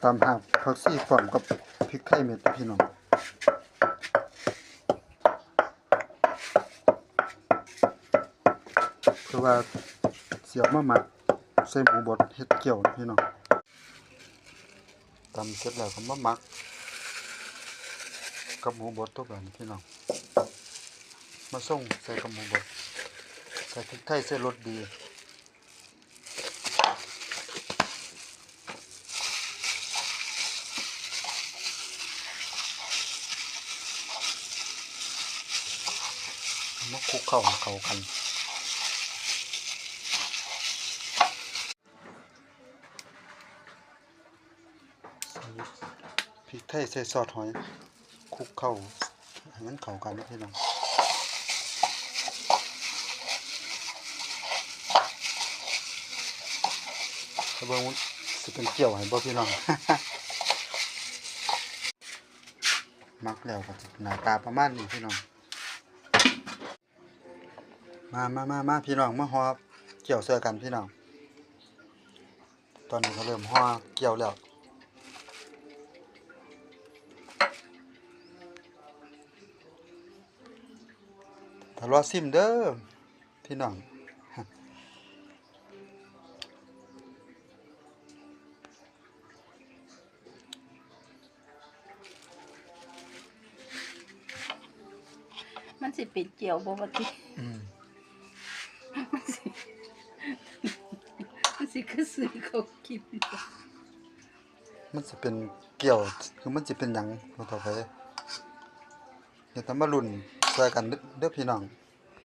ຕຳຮາກຜັກຊີພ້ອມກັບພິກໄທເມັດເດີພີ່ນ້ອງ ເພື່ອວ່າຊິເອົາມາໝັກໃສ່ໝູບົດເຮັດກ່ຽວພີ່ນ້ອງ. ຕຳເສັດແລ້ວກໍມາໝັກກັບໝູບົດຕົວບາດນີ້ພີ່ນ້ອງ ມາຊົງໃສ່ກັບໝູບົດ ໃສ່ພິກໄທ ໃສ່ລົດດີ. ມາຄຸກເຂົ້າໃຫ້ເຂົ້າກັນ ໃສ່ພິກໄທ ໃສ່ຊອດຫອຍ ຄຸກເຂົ້າໃຫ້ມັນເຂົ້າກັນເນາະພີ່ນ້ອງ. ຖ້າເບິ່ງມັນຊິເປັນກ່ຽວໃຫ້ບໍ່ພີ່ນ້ອງ. ໝັກແລ້ວກໍຊິໜ້າຕາປະມານນີ້ພີ່ນ້ອງ. ມາ ມາ ມາ ມາ ພີ່ນ້ອງ ມາຫໍ່ກ່ຽວຊ່ອຍກັນພີ່ນ້ອງ. ຕອນນີ້ກໍເລີ່ມຫໍ່ກ່ຽວແລ້ວ ຖ້າລໍຊິມເດີພີ່ນ້ອງ. ມັນຊິເປັນກ່ຽວບໍ່ວ່າຕິ? ອືມ ມັນຊິ ມັນຊິຄືຊື່ເຂົາກິນບໍ່? ມັນຊິເປັນກ່ຽວ ຄືມັນຊິເປັນຫຍັງ ບໍ່ເຂົ້າໃຈ. ດຽວຕ້ອງມາລຸ້ນຊ່ອຍກັນເດີ ເດີພີ່ນ້ອງ.